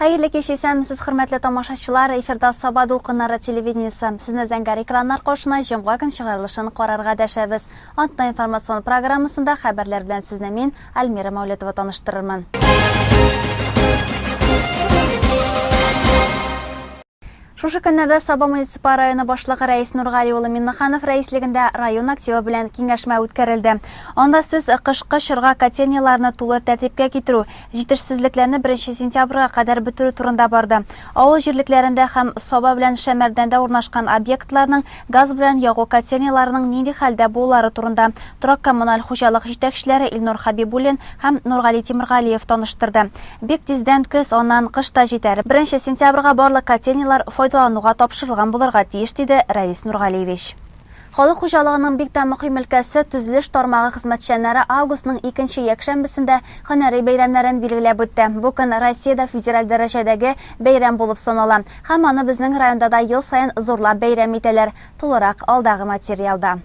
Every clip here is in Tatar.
Хәерле кич, исәнмесез, хөрмәтле тамашачылар! Эфирда Саба дулкыннары телевидениесе. Сезне зәңгәр экраннар каршына җомга көн чыгарылышын карарга дәшәбез. Атна информацион программасында хәбәрләр белән сезне мин, Альмира Мәүлетова таныштырырмын. Шушы көннәрдә Саба муниципаль районы башлыгы Рәис Нургали улы Миннеханов рәислегендә район активы белән киңәшмә үткәрелде. Анда сүз кышкы чорга котельныйларны тулы тәртипкә китерү, җитешсезлекләрне беренче сентябрьгә кадәр бетерү турында барды. Авыл җирлекләрендә һәм Саба белән Шәмәрдәндә урнашкан объектларның газ белән ягу котельныйларының нинди хәлдә булулары турында торак-коммуналь хуҗалык җитәкчеләре Илнур Хәбибуллин һәм Нургали Тимергалиев таныштырды. Бик тиздән көз, аннан кыш та җитәр. Беренче сентябрьгә барлык котельныйлар файдалануга тапшырылган булырга тиеш, диде Рәис Нургалиевич. Халык хуҗалыгының бик тә мөһим өлкәсе, төзелеш тармагы хезмәтчәннәре августның икенче якшәмбесендә һөнәри бәйрәмнәрен билгеләп үтте. Бу көн Россиядә федераль дәрәҗәдәге бәйрәм булып санала. Һәм аны безнең районда да ел саен зурлап бәйрәм итәләр. Тулырак алдагы материалда.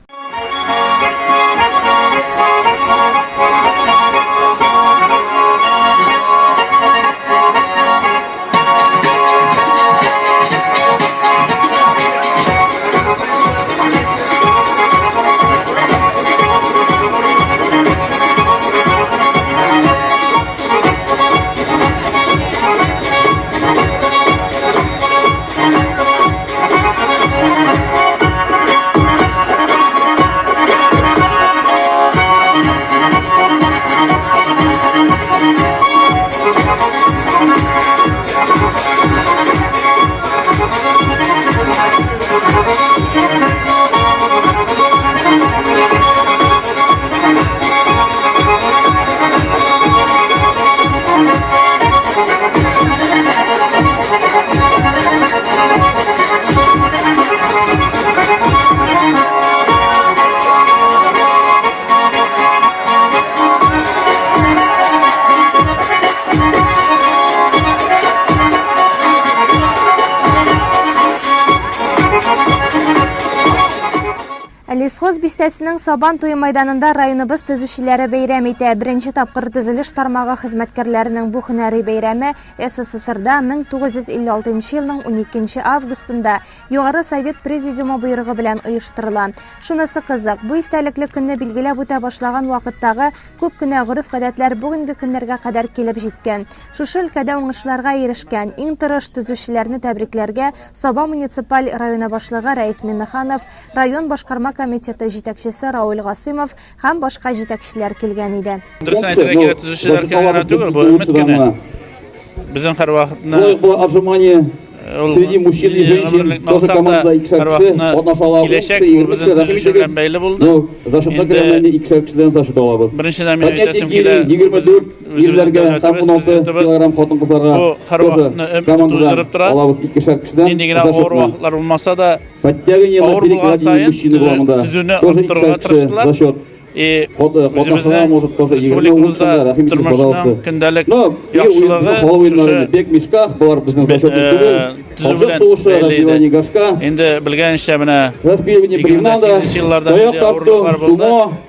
Лесхоз бистәсенең Сабан туе майданында районыбыз төзүчеләре бәйрәм итә. Беренче тапкыр төзелеш тармагы хезмәткәрләренең бу һөнәри бәйрәме СССРда 1956 елның 12 августында Югары Совет Президиумы боерыгы белән оештырыла. Шунысы кызык, бу истәлекле көнне билгеләп үтә башлаган вакыттагы күп кенә гореф-гадәтләр бүгенге көннәргә кадәр килеп җиткән. Шушы өлкәдә уңышларга ирешкән, иң тырыш төзүчеләрне тәбрикләргә Саба муниципаль районы башлыгы Рәис Миннеханов, район башкарма комитеты җитәкчесе Рауль Гасыймов һәм башка җитәкчеләр килгән иде. Дөресен әйтергә кирәк, төзүчеләр көне генә түгел, бу өмет көне. Безнең һәрвакытны Шулай ук отжимание среди мужчин и женщин тоже командада икешәр кеше катнаша ала. Киләчәк ул безнең төзүче белән бәйле булды. Ну, зачетка керәмәне икешәр кешедән зачет алабыз. Беренчедән мин әйтәсем килә, 24 ирләргә һәм 16 килограмм хатын-кызларга бу һәрвакытны өмет тудырып тора. Алабыз икешәр кешедән. Нинди генә авыр вакытлар булмаса да, Подтягивание авыр булган саен төзүне арттырырга тырыштылар. И үзебезнең республикабызда тормышның көндәлек яхшылыгы шушы бег мешках болар безнең зачет түгел. Төзү белән бәйле иде. Инде белгәнчә менә 2008 елларда авырлыклар булды.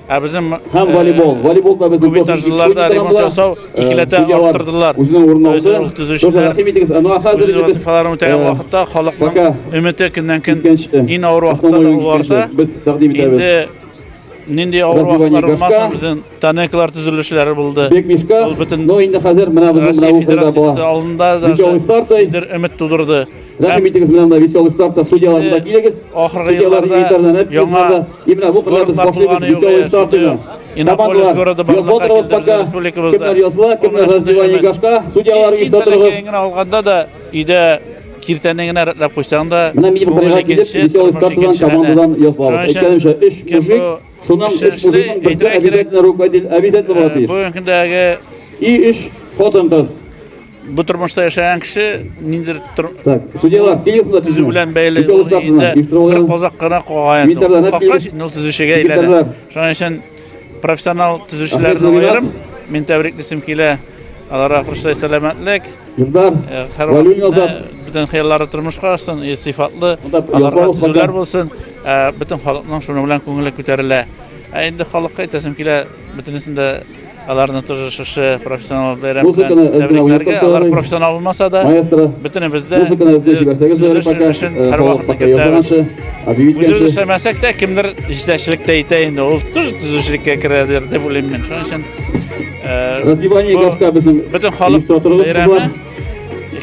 Ә безнең һәм волейбол. Волейболда безнең күп этажлыларда ремонт ясау икеләтә арттырдылар. Үзенең урынын алды. Төзүчеләр үз вазифаларын үтәгән вакытта халыкның өмете көннән-көн иң авыр вакытта да ул арта. Без тәкъдим итәбез. Инде нинди авыр вакытлар булмасын, безнең тоннельләр төзелешләре булды. Бек мешка. Ул бөтен Но инде хәзер менә безнең Россия менә бу Федерациясе алдында даже ниндидер өмет тудырды. Рәхим итегез, менә монда веселый стартта судьялар монда килегез. Ахыргы елларда яңа Именно бу кызлар без башлыйбыз веселый стартны. Иннополис городы барлыкка килде безнең республикабызда. Кемнәр языла, кемнәр раздевание гашка, судьялар өйдә торыгыз. Генә алганда да өйдә киртәне генә рәтләп куйсаң да, менә минем кырга килеп веселый старттан командадан язылабыз. Әйткәнемчә, өч мужик, шуннан өч мужикның берсе обязательно руководитель, обязательно булырга тиеш. Бүгенге көндәге и өч хатын-кыз. Бу тормышта яшәгән кеше ниндидер Так, судьялар, килегез монда. Төзү белән бәйле бер казак кына кага инде. Каккач, ул төзүчегә әйләнә. Шуның өчен профессионал төзүчеләрне аерым мин тәбриклисем килә. Аларга хөршәй сәламәтлек. Илдар, Валюнь Азат. Бөтен хыяллары тормышка ашсын, сыйфатлы аларга төзүләр булсын. Бөтен халыкның шуның белән күңеле күтәрелә. Ә инде халыкка әйтәсем килә, бөтенесен дә Аларны тоже шушы профессионал бәйрәм белән тәбрикләргә. Алар профессионал булмаса да, бөтенебез дә төзелеш өлешен һәрвакытны кертәбез. Үзебез эшләмәсәк тә, кемдер җитәкчелек тә итә инде. Ул тоже төзүчелеккә керәдер дип уйлыйм мин. Шуның өчен Разбивание горшка безнең бөтен халык бәйрәме.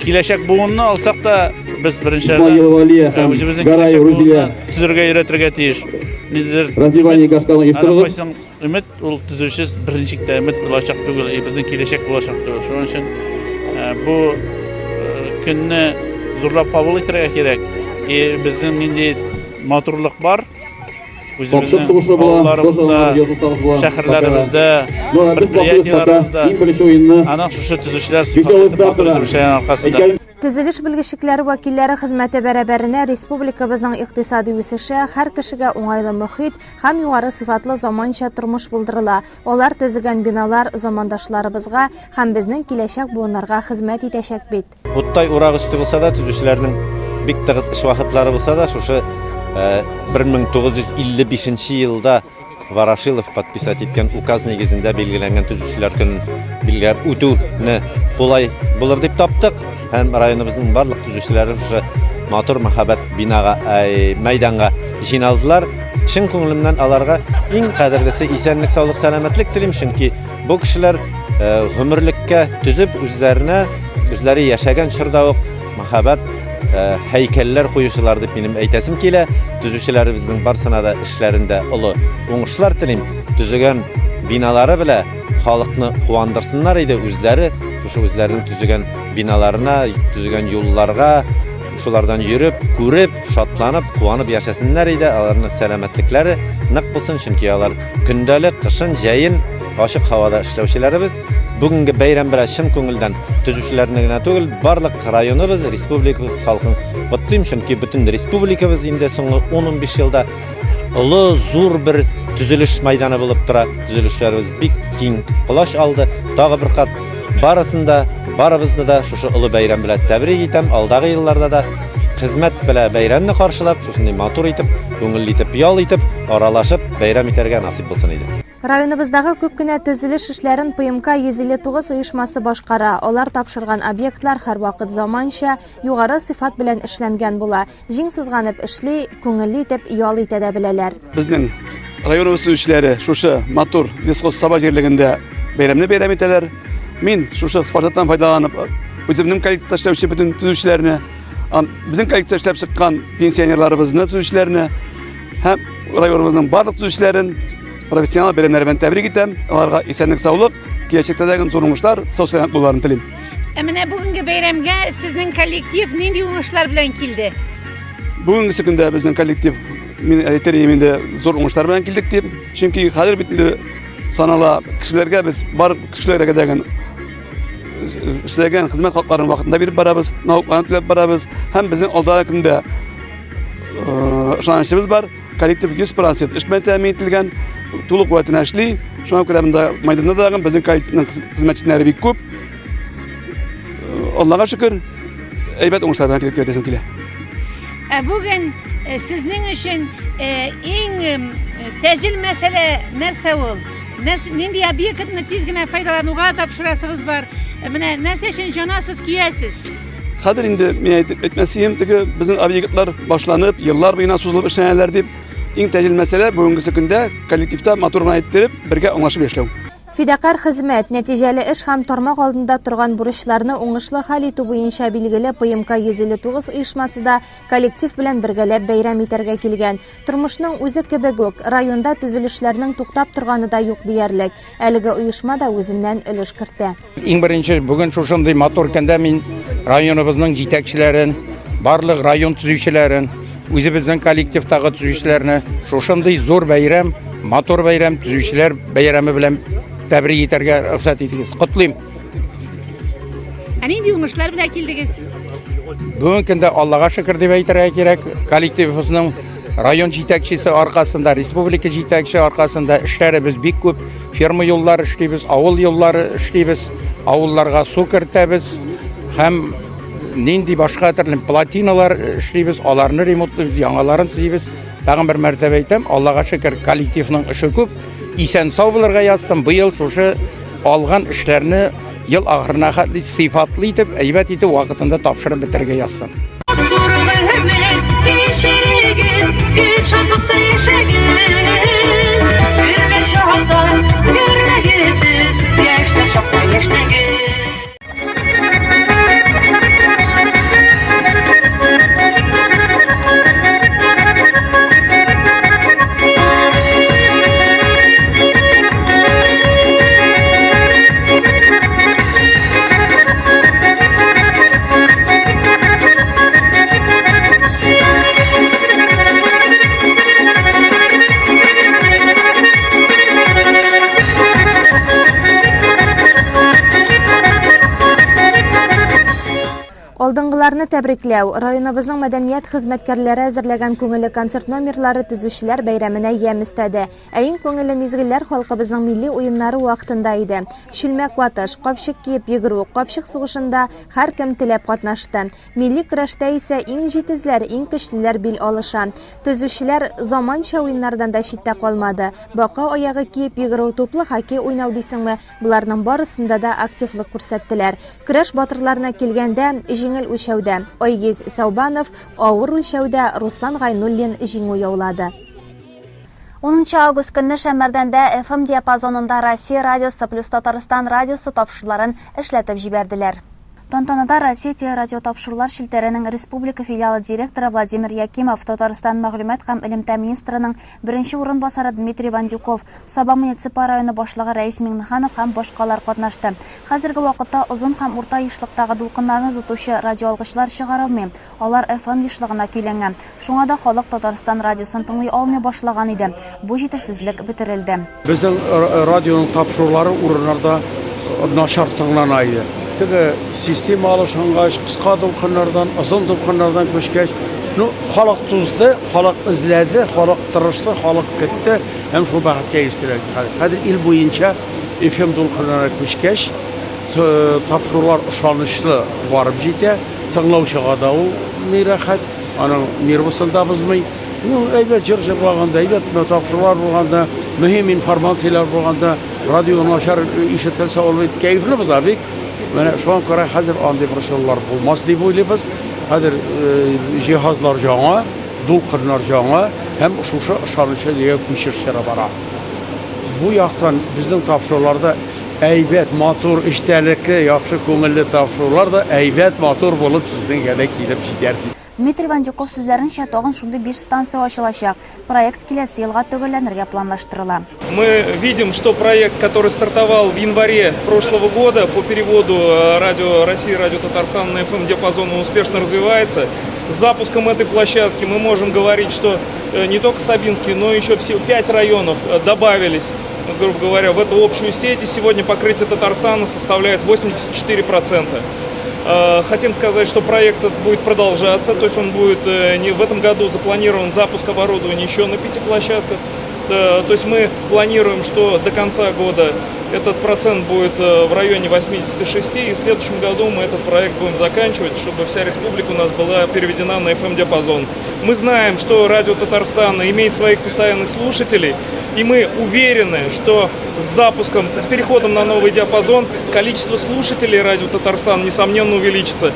Киләчәк буынны алсак та, без беренче үзебезнең киләчәк буынны төзергә өйрәтергә тиеш. Нидер Разбивание горшканы оештырыгыз. Өмет ул төзүче беренче тә өмет булачак түгел, и безнең киләчәк булачак түгел. Шуның өчен э, бу э, көнне зурлап кабул итәргә кирәк. И безнең нинди матурлык бар, үзебезнең авылларыбызда, шәһәрләребездә, предприятиеләребездә. Аның шушы төзүчеләр сыйфатлы матур итеп эшләгән аркасында. Төзелеш белгечлекләре вәкилләре хезмәте бәрабәренә республикабызның икътисади үсеше, һәр кешегә уңайлы мохит һәм югары сыйфатлы заманча тормыш булдырыла. Алар төзегән биналар замандашларыбызга һәм безнең киләчәк буыннарга хезмәт итәчәк бит. Уттай урак өсте булса да, төзүчеләрнең бик тыгыз эш вакытлары булса да, шушы 1955 елда Ворошилов подписать иткән указ нигезендә билгеләнгән төзүчеләр көнен билгеләп үтүне кулай булыр дип таптык һәм районыбызның барлык төзүчеләре шушы матур мәһабәт бинага, әй, мәйданга җыйналдылар. Чын күңелемнән аларга иң кадерлесе исәнлек, саулык, сәламәтлек телим, чөнки бу кешеләр э, гомерлеккә төзеп үзләренә, үзләре яшәгән чорда ук мәһабәт э, һәйкәлләр куючылар дип минем әйтәсем килә. Төзүчеләребезнең барсына да эшләрендә олы уңышлар телим. Төзегән биналары белән халыкны куандырсыннар иде үзләре, шушы үзләренең төзегән биналарына, төзегән юлларга шулардан йөреп, күреп, шатланып, куанып яшәсеннәр иде. Аларның сәламәтлекләре нык булсын, чөнки алар көндәлек, кышын, җәен ачык һавада эшләүчеләребез. Бүгенге бәйрәм белән чын күңелдән төзүчеләрне генә түгел, барлык районыбыз, республикабыз халкын котлыйм, чөнки бөтен республикабыз инде соңгы 10-15 елда олы, зур бер төзелеш мәйданы булып тора. Төзелешләребез бик киң колач алды. Тагы бер кат барысын да, барыбызны да шушы олы бәйрәм белән тәбрик итәм. Алдагы елларда да хезмәт белән бәйрәмне каршылап, шушындый матур итеп, күңелле итеп ял итеп, аралашып бәйрәм итәргә насыйп булсын иде. Районыбыздагы күп кенә төзелеш эшләрен ПМК 159 оешмасы башкара. Алар тапшырган объектлар һәрвакыт заманча, югары сыйфат белән эшләнгән була. Җиң сызганып эшли, күңелле итеп ял итә дә беләләр. Безнең районыбыз төзүчеләре шушы матур Лесхоз Саба җирлегендә бәйрәмне бәйрәм итәләр. Мин шушы форсаттан файдаланып, үземнең коллективта эшләүче бөтен төзүчеләрне, безнең коллективта эшләп чыккан пенсионерларыбызны, төзүчеләрне һәм районыбызның барлык төзүчеләрен профессионал бәйрәмнәре белән тәбрик итәм. Аларга исәнлек, саулык, киләчәктә дә зур уңышлар, сау-сәламәт булуларын телим. Ә менә бүгенге бәйрәмгә сезнең коллектив нинди уңышлар белән килде? Бүгенге көндә безнең коллектив, мин әйтер идем инде, зур уңышлар белән килдек дип. Чөнки хәзер бит инде санала кешеләргә без бар кешеләргә дә эшләгән хезмәт хакларын вакытында биреп барабыз, налогларны түләп барабыз һәм безнең алдагы көндә ышанычыбыз бар. Коллектив 100% эш белән тәэмин ителгән, тулы куәтенә эшли. Шуңа күрә монда мәйданда да безнең коллективның хезмәтчеләре бик күп. Аллага шөкер, әйбәт уңышлар белән килеп китәсем килә. Ә бүген сезнең өчен иң тәҗел мәсьәлә нәрсә ул? Нинди объектны тиз генә файдалануга тапшырасыгыз бар? Менә нәрсә өчен җанасыз, көясез? Хәзер инде мин әйтеп әйтмәсем, теге безнең объектлар башланып, еллар буена сузылып эшләнәләр дип, иң тәҗел мәсьәлә бүгенгесе көндә коллективта матур гына иттереп, бергә аңлашып яшәү. Фидакарь хезмәт, нәтиҗәле эш һәм тармак алдында торган бурычларны уңышлы хәл итү буенча билгеле ПМК 159 оешмасы да коллектив белән бергәләп бәйрәм итәргә килгән. Тормышның үзе кебек үк, районда төзелешләрнең туктап торганы да юк диярлек. Әлеге оешма да үзеннән өлеш кертә. Иң беренче бүген шушындый матур көндә мин районыбызның җитәкчеләрен, барлык район төзүчеләрен, үзебезнең коллективтагы төзүчеләрне шушындый зур бәйрәм, матур бәйрәм, төзүчеләр бәйрәме белән тәбрик итәргә рөхсәт итегез. Котлыйм. Ә нинди уңышлар белән килдегез? Бүгенге көндә Аллага шөкер дип әйтергә кирәк, коллективыбызның район җитәкчесе аркасында, республика җитәкче аркасында эшләребез бик күп. Ферма юллары эшлибез, авыл юллары эшлибез, авылларга су кертәбез һәм нинди башка төрле плотиналар эшлибез, аларны ремонтлыйбыз, яңаларын төзибез. Тагын бер мәртәбә әйтәм, Аллага шөкер, коллективның эше күп. Исән сау булырга язсын. Быел шушы алган эшләрне ел ахырына хәтле сыйфатлы итеп, әйбәт итеп вакытында тапшырып бетерергә язсын. Матур гомер кичерегез, гел шатлыкта яшәгез. Гөрләр чакта гөрләгез сез, яшьтә чакта яшьнәгез. Алдынгыларны тәбрикләү, районыбызның мәдәният хезмәткәрләре әзерләгән күңелле концерт номерлары төзүчеләр бәйрәменә ямь өстәде. Ә иң күңелле мизгелләр халкыбызның милли уеннары вакытында иде. Чүлмәк ватыш, капчык киеп йөгерү, капчык сугышында һәркем теләп катнашты. Милли көрәштә исә иң җитезләр, иң көчлеләр бил алыша. Төзүчеләр заманча уеннардан да читтә калмады. Бака аягы киеп йөгерү, туплы хоккей уйнау дисеңме, боларның барысында да активлык күрсәттеләр. Көрәш батырларына килгәндә, җиңел үлчәүдә, Айгиз Сәүбанов, авыр үлчәүдә Руслан Гайнуллин җиңү яулады. Унынчы август көнне Шәмәрдәндә FM диапазонында Россия радиосы плюс Татарстан радиосы тапшыруларын эшләтеп җибәрделәр. Тантанада Россия телерадиотапшырулар челтәренең республика филиалы директоры Владимир Якимов, Татарстан мәгълүмат һәм элемтә министрының беренче урынбасары Дмитрий Вандюков, Саба муниципаль районы башлыгы Рәис Миңнеханов һәм башкалар катнашты. Хәзерге вакытта озын һәм урта ешлыктагы дулкыннарны тотучы радиоалгычлар чыгарылмый. Алар FM ешлыгына көйләнгән. Шуңа да халык Татарстан радиосын тыңлый алмый башлаган иде. Бу җитешсезлек бетерелде. Безнең радионың тапшырулары урыннарда начар тыңлана иде. Теге система алышынгач, кыска дулкыннардан, озын дулкыннардан күчкәч, ну, халык тузды, халык эзләде, халык тырышты, халык көтте һәм шул бәхеткә ирештеләр. Хәзер ил буенча FM дулкыннарына күчкәч, тапшырулар ышанычлы барып җитә. Тыңлаучыга да ул ни рәхәт, аның нервысын да бозмый. Ну, әйбәт җыр җырлаганда, әйбәт тапшырулар булганда, мөһим информацияләр булганда, радио начар ишетелсә, ул бит кәефне боза бик. Менә шуңа күрә хәзер андый борчылулар булмас дип уйлыйбыз. Хәзер җиһазлар яңа, дулкыннар яңа һәм шушы ышанычлы нигә күчеш чоры бара. Бу яктан безнең тапшыруларда Әйбәт, матур, эчтәлекле, яхшы күңелле тапшырулар да әйбәт, матур булып сезнеңгә дә килеп җитәр. Дмитрий Вандюков сүзләренчә, тагын шундый биш станция ачылачак. Проект киләсе елга төгәлләнергә планлаштырыла. Мы видим, что проект, который стартовал в январе прошлого года по переводу э, Радио России, Радио Татарстана на FM-диапазон, он успешно развивается. С запуском этой площадки мы можем говорить, что э, не только Сабинский, но еще все пять районов э, добавились грубо говоря, в эту общую сеть. И сегодня покрытие Татарстана составляет 84%. Э, хотим сказать, что проект этот будет продолжаться, то есть он будет э, не в этом году запланирован запуск оборудования еще на пяти площадках. Э, то есть мы планируем, что до конца года этот процент будет в районе 86, и в следующем году мы этот проект будем заканчивать, чтобы вся республика у нас была переведена на FM-диапазон. Мы знаем, что радио Татарстана имеет своих постоянных слушателей, и мы уверены, что с запуском, с переходом на новый диапазон количество слушателей радио Татарстан, несомненно, увеличится.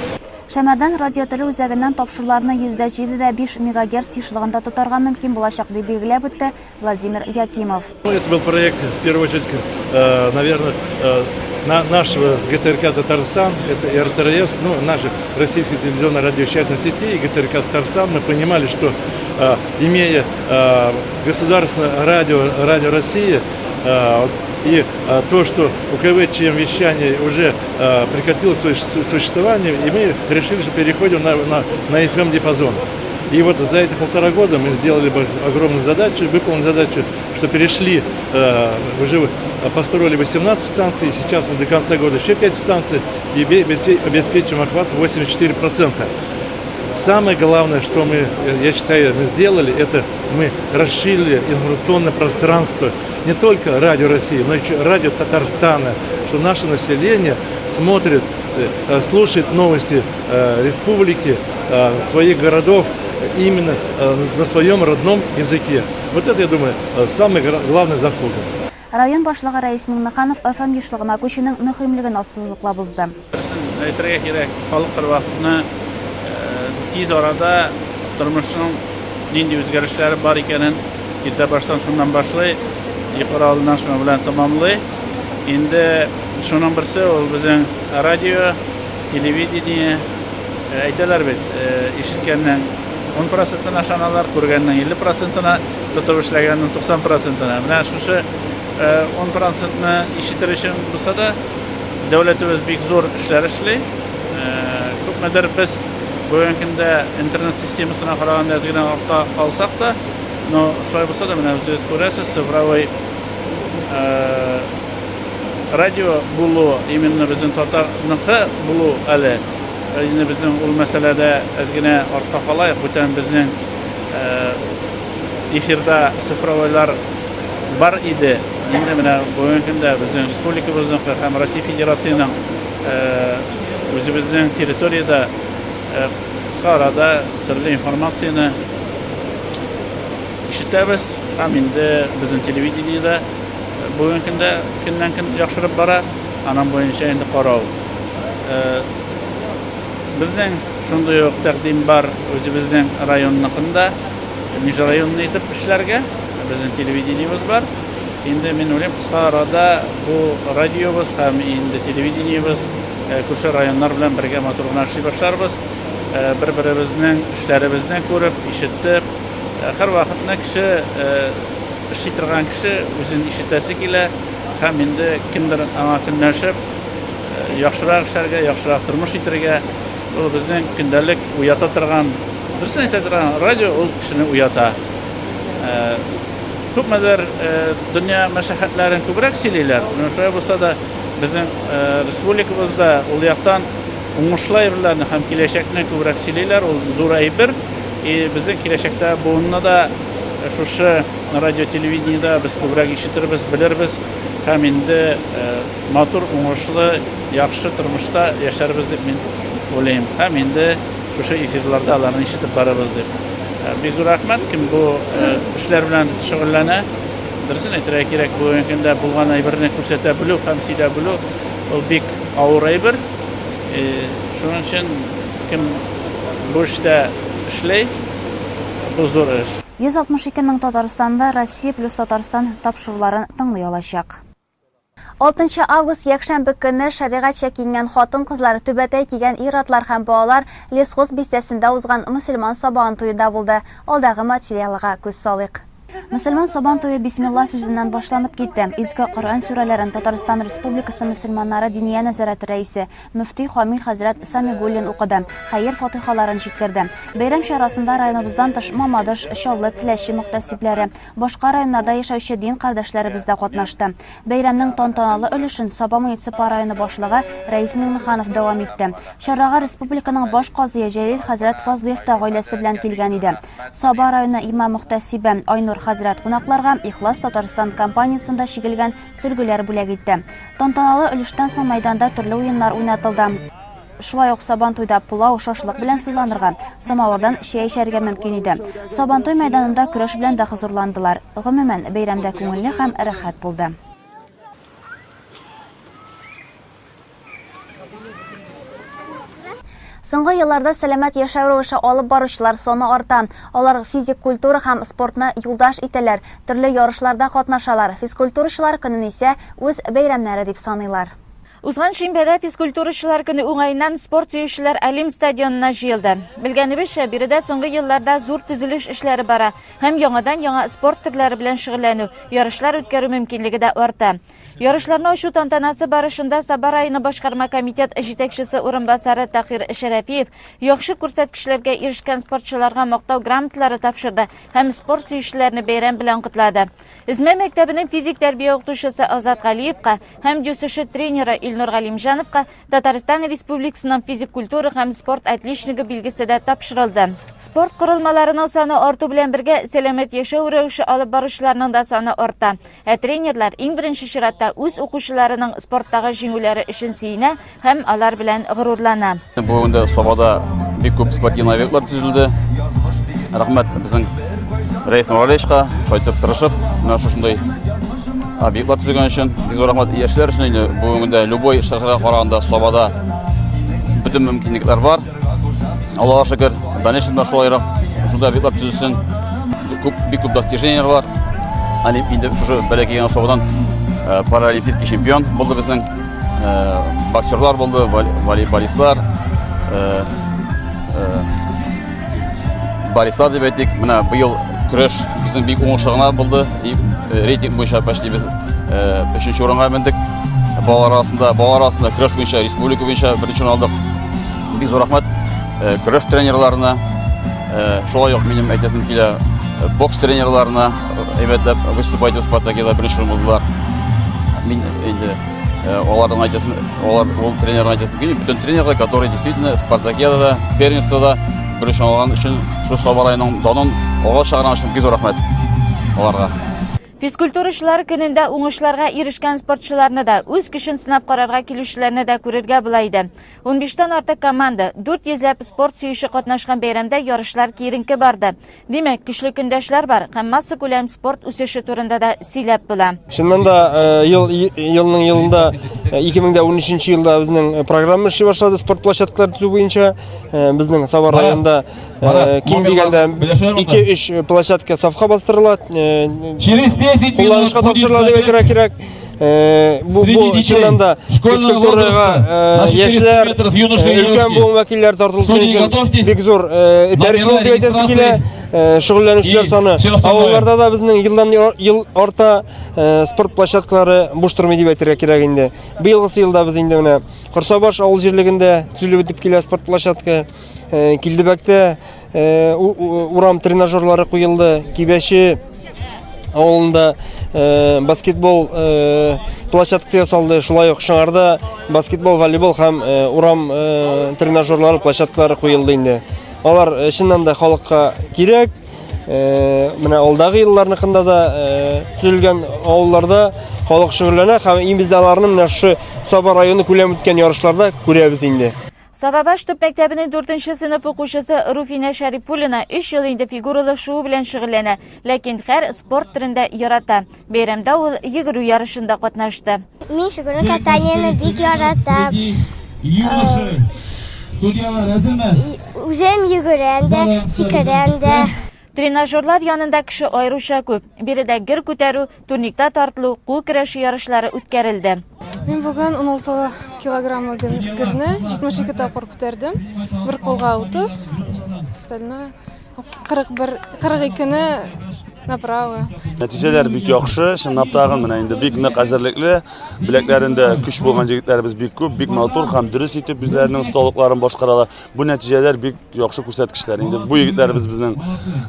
Шәмәрдән радиотеле үзәгеннән тапшыруларны 107,5 мегагерц ешлыгында тотарга мөмкин булачак, дип билгеләп үтте Владимир Якимов. Ну, это был проект, в первую очередь, э, наверное, э, на нашего с ГТРК Татарстан, это РТРС, ну, наша российская телевизионная радиовещательная сети и ГТРК Татарстан. Мы понимали, что э, имея государственное радио, радио России, и то, что УКВ ЧМ вещание уже прекратило свое существование, и мы решили, что переходим на, на, на FM-диапазон. И вот за эти полтора года мы сделали огромную задачу, выполнили задачу, что перешли, э, уже построили 18 станций, сейчас мы до конца года еще 5 станций и обеспечим охват 84%. Самое главное, что мы, я считаю, мы сделали, это мы расширили информационное пространство не только Радио России, но и Радио Татарстана, что наше население смотрит, э, слушает новости э, республики, э, своих городов именно на своем родном языке. Вот это, я думаю, самая главная заслуга. Район башлыгы Рәис Миңнеханов FM ешлыгына күчүнең мөһимлеген ассызыклап узды. Дөресен әйтергә кирәк, халык һәрвакытны тиз арада тормышның нинди үзгәрешләре бар икәнен иртә баштан шуннан башлый, йоклар алдыннан шуның белән тәмамлый. Инде шуның берсе ул безнең радио, телевидение. Әйтәләр бит, ишеткәннең 10 процентына ышаналар, күргәннең 50 процентына, тотып эшләгәннең 90 процентына. Менә шушы 10 процентны ишетер өчен булса да, дәүләтебез бик зур эшләр эшли. Күпмедер без бүгенге көндә интернет системасына караганда әз генә артта калсак та, но шулай булса да, менә үзегез күрәсез, цифровой радио булу, именно безнең татарныкы булу әле, инде безнең ул мәсьәләдә әз генә артта калаек, бүтән безнең эфирда цифровойлар бар иде. Инде менә бүгенге көндә безнең республикабызныкы һәм Россия Федерациясенең үзебезнең территориядә кыска арада төрле информацияне ишетәбез һәм инде безнең телевидениедә бүгенге көндә көннән-көн яхшырып бара, аның буенча инде карау. Безнең шундый ук тәкъдим бар үзебезнең районныкында, межрайонный итеп эшләргә. Безнең телевидениебез бар. Инде мин уйлыйм, кыска арада бу радиобыз һәм инде телевидениебез күрше районнар белән бергә матур гына эшли башларбыз. Бер-беребезнең эшләребезне күреп, ишетеп, һәрвакытны кеше эшли торган кеше үзен ишетәсе килә һәм инде кемдер аңа көнләшеп, яхшырак эшләргә, яхшырак тормыш итәргә, ул безнең көндәлек уята торган, дөресен әйтә торган радио ул кешене уята. Күпмедер дөнья мәшәкатьләрен күбрәк сөйлиләр, менә шулай булса да безнең республикабызда ул яктан уңышлы әйберләрне һәм киләчәкне күбрәк сөйлиләр, ул зур әйбер. И безнең киләчәктә буынны да шушы радио телевидениедә без күбрәк ишетербез, белербез һәм инде матур, уңышлы, яхшы тормышта яшәрбез дип мин уйлыйм. Һәм инде шушы эфирларда аларны ишетеп барырбыз дип. Бик зур рәхмәт, кем бу эшләр белән шөгыльләнә. Дөресен әйтергә кирәк, бүгенге көндә булган әйберне күрсәтә белү һәм сөйләп белү ул бик авыр әйбер. Шуның өчен кем бу эштә эшли, бу зур эш. 162 мең татарстанлы Россия плюс Татарстан тапшыруларын тыңлый алачак. Алтынчы август якшәмбе көнне шәригатьчә киенгән хатын-кызлар, түбәтәй кигән ир-атлар һәм балалар Лесхоз бистәсендә узган мөселман Сабан туенда булды. Алдагы материалга күз салыйк. Мөселман Сабан туе Бисмилла сүзеннән башланып китте. Изге Коръән сүрәләрен Татарстан Республикасы мөселманнары Диния нәзарәте рәисе, мөфти Хамил хәзрәт Самигуллин укыды, хәер-фатыйхаларын җиткерде. Бәйрәм чарасында районыбыздан тыш Мамадыш, Чаллы, Теләче мөхтәсибләре, башка районнарда яшәүче дин кардәшләребез дә катнашты. Бәйрәмнең тантаналы өлешен Саба муниципаль районы башлыгы Рәис Миңнеханов дәвам итте. Чарага республиканың баш казые Җәлил хәзрәт Фазлыев та гаиләсе белән килгән иде. Саба районы имам-мөхтәсибе Айнур хәзрәт кунакларга Ихлас Татарстан компаниясендә чигелгән сөлгеләр бүләк итте. Тантаналы өлештән соң мәйданда төрле уеннар уйнатылды. Шулай ук Сабантуйда пылау, шашлык белән сыйланырга, самавырдан чәй эчәргә мөмкин иде. Сабантуй мәйданында көрәш белән дә хозурландылар. Гомумән, бәйрәмдә күңелле һәм рәхәт булды. Соңгы елларда сәламәт яшәү рәвеше алып баручылар саны арта. Алар физик культура һәм спортны юлдаш итәләр, төрле ярышларда катнашалар. Физкультурачылар көнен исә үз бәйрәмнәре дип саныйлар. Узган шимбәдә физкультурачылар көне уңаеннан спорт сөючеләр Олимп стадионына җыелды. Белгәнебезчә, биредә соңгы елларда зур төзелеш эшләре бара һәм яңадан-яңа спорт төрләре белән шөгыльләнү, ярышлар үткәрү мөмкинлеге дә арта. Ярышларны ачу тантанасы барышында Саба районы башкарма комитет җитәкчесе урынбасары Тахир Шәрәфиев яхшы күрсәткечләргә ирешкән спортчыларга мактау грамоталары тапшырды һәм спорт сөючеләрне бәйрәм белән котлады. Эзмә мәктәбенең физик тәрбия укытучысы Азат Галиевка һәм ДЮСШ тренеры Илнур Галимҗановка Татарстан Республикасының физик культура һәм спорт отличнигы билгесе дә тапшырылды. Спорт корылмаларының саны арту белән бергә сәламәт яшәү рәвеше алып баручыларның да саны арта. Ә тренерлар иң беренче чиратта үз укучыларының спорттагы җиңүләре өчен сөенә һәм алар белән горурлана. Бүген дә Сабада бик күп спортивный объектлар төзелде. Рәхмәт безнең Рәис Нургалиевичка, шулай итеп тырышып, менә шушындый объектлар төзегән өчен. Бик зур рәхмәт яшьләр өчен инде бүгенге көндә любой шәһәргә караганда Сабада бөтен мөмкинлекләр бар. Аллага шөкер, в дальнейшем да шулайрак шундай объектлар төзелсен. Күп, бик күп достижениеләр бар. Олимп инде шушы бәләкәй генә Сабадан э, паралимпийский чемпион булды безнең. Э, боксерлар булды, волейболистлар, э, Борислар дип әйтик, менә быел көрәш безнең бик уңышлы гына булды. И, рейтинг буенча почти без өченче урынга мендек. Балалар арасында, балалар арасында көрәш буенча республика буенча беренче урын алдык. Бик зур рәхмәт көрәш тренерларына, шулай ук минем әйтәсем килә, бокс тренерларына әйбәтләп выступать итеп спартакиада беренче урын булдылар. Мин инде аларның әйтәсем, алар ул тренерны әйтәсем килми, бөтен тренерлар, которые действительно спартакиадада, первенствода беренче алган өчен, шул Саба районының данын алга чыгарган өчен бик зур рәхмәт аларга. Физкультурачылар көнендә уңышларга ирешкән спортчыларны да, үз көчен сынап карарга килүчеләрне дә күрергә була иде. Унбиштән артык команда, 400 ләп спорт сөюче катнашкан бәйрәмдә ярышлар киеренке барды. Димәк, көчле көндәшләр бар һәм массакүләм спорт үсеше турында да сөйләп була. Чыннан да, э, ел елның елында 2013 э, елда безнең э, программа эшли башлады спорт площадкалары төзү буенча. Безнең Саба районында ким дигәндә 2-3 площадка сафка бастырыла. Через 10 кулланышка тапшырыла дип әйтергә кирәк. Бу бу чыннан да физкультурага яшьләр, өлкән буын вәкилләре тартылсын өчен бик зур этәреш булды дип әйтәсе килә. Шөгыльләнүчеләр саны авылларда да безнең елдан ел арта, спорт площадкалары буш тормый дип әйтергә кирәк инде. Быелгысы елда без инде менә Корсабаш авыл җирлегендә төзелеп бетеп килә спорт площадка. Килдебәктә Э, урам тренажерлары куелды. Кибәче авылында э, баскетбол э, площадкасы ясалды. Шулай ук Шыңарда баскетбол, волейбол һәм урам тренажерлары площадкалары куелды инде. Алар чыннан да халыкка кирәк. Менә алдагы елларныкында да төзелгән авылларда халык шөгыльләнә һәм без аларны менә шушы Саба районы күләм үткән ярышларда күрәбез инде. Сабабаш төп мәктәбенең дүртенче сыйныф укучысы Руфинә Шәрифуллина өч ел инде фигуралы шуу белән шөгыльләнә, ләкин һәр спорт төрен дә ярата. Бәйрәмдә ул йөгерү ярышында катнашты. Мин фигуралы катаниене бик яратам. Үзем йөгерәм дә, сикерәм дә. Тренажерлар янында кеше аеруча күп. Биредә гер күтәрү, турникта тартылу, кул көрәше ярышлары үткәрелде. Мин бүген 16 килограммлы герне 72 тапкыр күтәрдем. Бер кулга 30, остальное 41, 42-не направо. Нәтиҗәләр бик яхшы, чынлап тагын менә инде бик нык әзерлекле, беләкләрендә көч булган егетләребез бик күп, бик матур һәм дөрес итеп үзләренең осталыкларын башкаралар. Бу нәтиҗәләр бик яхшы күрсәткечләр. Инде бу егетләребез безнең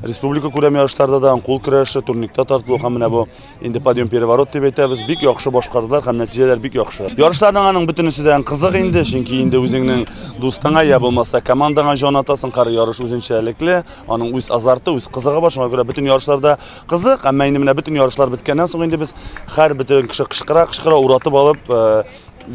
республика күләм ярышларда да кул көрәше, турникта тартылу һәм менә бу инде подъем переворот дип әйтәбез, бик яхшы башкардылар һәм нәтиҗәләр бик яхшы. Ярышларның аның бөтенесе дә кызык инде, чөнки инде үзеңнең дустыңа я булмаса командаңа җан атасың, һәр ярыш үзенчәлекле, аның үз азарты, үз кызыгы бар, шуңа күрә бөтен ярышларда кызык, әмма инде менә бөтен ярышлар беткәннән соң инде без һәр бөтен кеше кычкыра-кычкыра уратып алып э,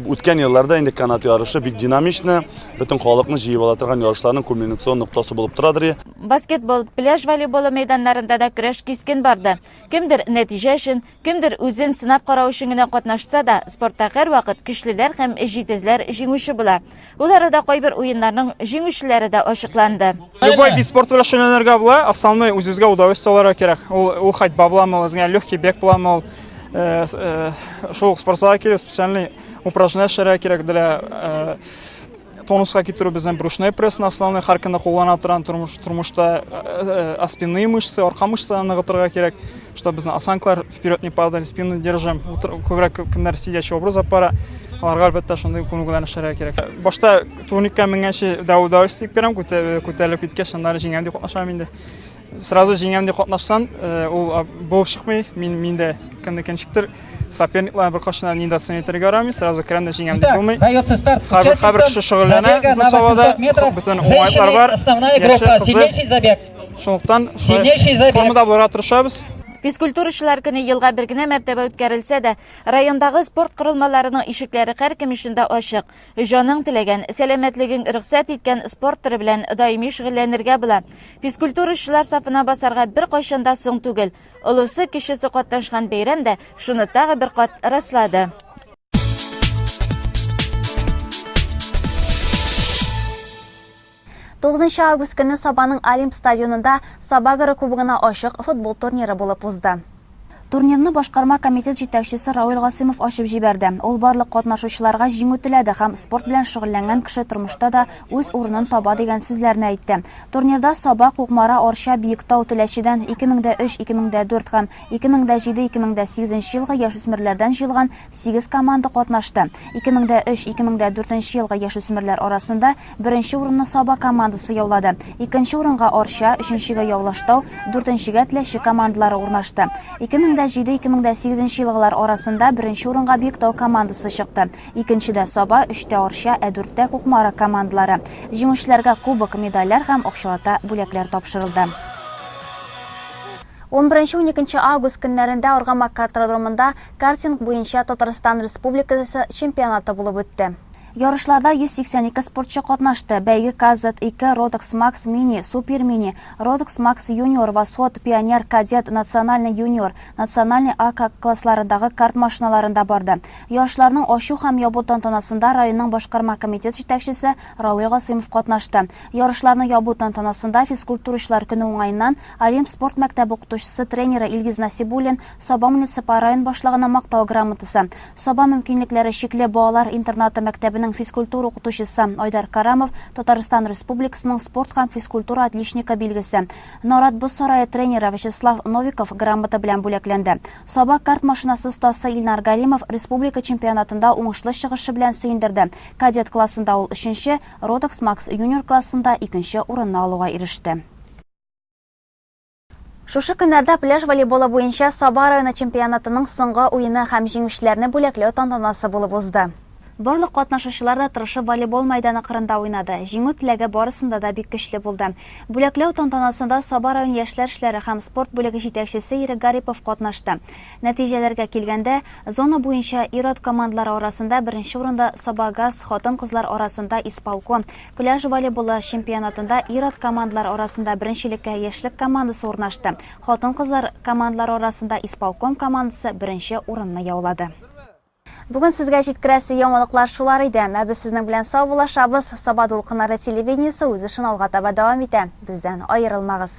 Үткән елларда инде канат ярышы бик динамичны, бөтен халыкны җыеп ала торган ярышларның кульминацион ноктасы булып торадыр. Баскетбол, пляж волейболы мәйданнарында да көрәш кискен барды. Кемдер нәтиҗә өчен, кемдер үзен сынап карау өчен генә катнашса да, спортта һәрвакыт көчлеләр һәм җитезләр җиңүче була. Ул арада кайбер уеннарның җиңүчеләре дә ачыкланды. Любой вид спорта белән шөгыльләнергә була, основной үзебезгә удовольствие алырга кирәк. Ул, ул ходьба буламы, ул үзеңә легкий бег буламы, ул Э, э, шул ук спортзалга килеп специальный упражнение эшләргә кирәк для э, тонуска китерү безнең брюшной прессны основной һәр көнне куллана торган тормыш тормышта спинные мышцы арка мышцаларын ныгытырга кирәк чтобы безнең осанкалар вперед не падали спину держим күбрәк кемнәр сидячий образ алып бара аларга әлбәттә шундый күнегүләрне эшләргә кирәк башта турникка менгәнче дә удовольствие итеп керәм күтәрелеп киткәч аннары җиңәм дип катнашам инде Сразу җиңәм дип катнашсан, э, ул булып чыкмый. Мин мин дә кемнеке ничектер соперниклар беркайчан да недооценивать итәргә ярамый. Сразу керәм дә җиңәм дип булмый. Дается старт. Һәрбер һәрбер кеше шөгыльләнә. Безнең Сабада бөтен уңайлыклар бар. Основная группа, сильнейший забег. Шунлыктан формада булырга тырышабыз. Физкультурачылар көне елга бер генә мәртәбә үткәрелсә дә, райондагы спорт корылмаларының ишекләре һәркем өчен дә ачык. Җаның теләгән, сәламәтлегең рөхсәт иткән спорт төре белән даими шөгыльләнергә була. Физкультурачылар сафына басарга беркайчан да соң түгел. Олысы, кечесе катнашкан бәйрәм дә шуны тагы бер кат раслады. Тугызынчы август көнне Сабаның Олимп стадионында Сабагыры кубогына ачык футбол турниры булып узды. Турнирны башкарма комитет җитәкчесе Рауил Гасыймов ачып җибәрде. Ул барлык катнашучыларга җиңү теләде һәм спорт белән шөгыльләнгән кеше тормышта да үз урынын таба дигән сүзләрне әйтте. Турнирда Саба, Кукмара, Арча, Биектау, Теләчедән 2003, 2004 һәм 2007, 2008 елгы яшүсмерләрдән җыелган сигез команда катнашты. 2003, 2004 елгы яшүсмерләр арасында Беренче урынны Саба командасы яулады. Икенче урынга Арча, өченчегә Явлаштау, дүртенчегә Теләче командалары урнашты. 2007-2008 елгылар арасында беренче урынга Биектау командасы чыкты. Икенчедә Саба, өчтә Арча, ә дүрттә Кукмара командалары. Җиңүчеләргә кубок, медальләр һәм акчалата бүләкләр тапшырылды. Унберенче-уникенче август көннәрендә Аргамак картродромында картинг буенча Татарстан Республикасы чемпионаты булып үтте. Ярышларда 182 спортчы катнашты. Бәйге KZ-2, Rotax Max Mini, Super Mini, Rotax Max Junior, Восход, Пионер, Кадет, Национальный Юниор, Национальный А классларындагы карт машиналарында барды. Ярышларның ачу һәм ябу тантанасында районның башкарма комитет җитәкчесе Равил Гасыймов катнашты. Ярышларны ябу тантанасында физкультурачылар көне уңаеннан Олимп спорт мәктәбе укытучысы-тренеры Илгиз Насибуллин Саба муниципаль район башлыгына Мактау грамотасы, Саба мөмкинлекләре чикле балалар интернаты мәктәбенең физкультура укытучысы Айдар Карамов Татарстан Республикасының спорт һәм физкультура отличнигы билгесе, Нарат боз сарае тренеры Вячеслав Новиков грамота белән бүләкләнде. Саба карт машинасы остасы Илнар Галимов республика чемпионатында уңышлы чыгышы белән сөендерде, кадет классында ул өченче, Rotax Max Junior классында икенче урынны алуга иреште. Шушы көннәрдә пляж волейболы буенча Саба районы чемпионатының соңгы уены һәм җиңүчеләрне бүләкләү тантанасы булып узды. Барлык катнашучылар да тырышып волейбол мәйданы кырында уйнады. Җиңү теләге барысында да бик көчле булды. Бүләкләү тантанасында Саба район яшьләр эшләре һәм спорт бүлеге җитәкчесе Ирек Гарипов катнашты. Нәтиҗәләргә килгәндә, зона буенча ир-ат командалары арасында беренче урында Сабагаз, хатын-кызлар арасында Исполком, Пляж волейболы чемпионатында ир-ат командалар арасында беренчелеккә Яшьлек командасы урнашты. Хатын-кызлар командалары арасында Исполком командасы беренче урынны яулады. Бүген сезгә җиткерәсе яңалыклар шулар иде. Ә без сезнең белән саубуллашабыз. Саба дулкыннары телевидениесе үз эшен алга таба дәвам итә. Бездән аерылмагыз.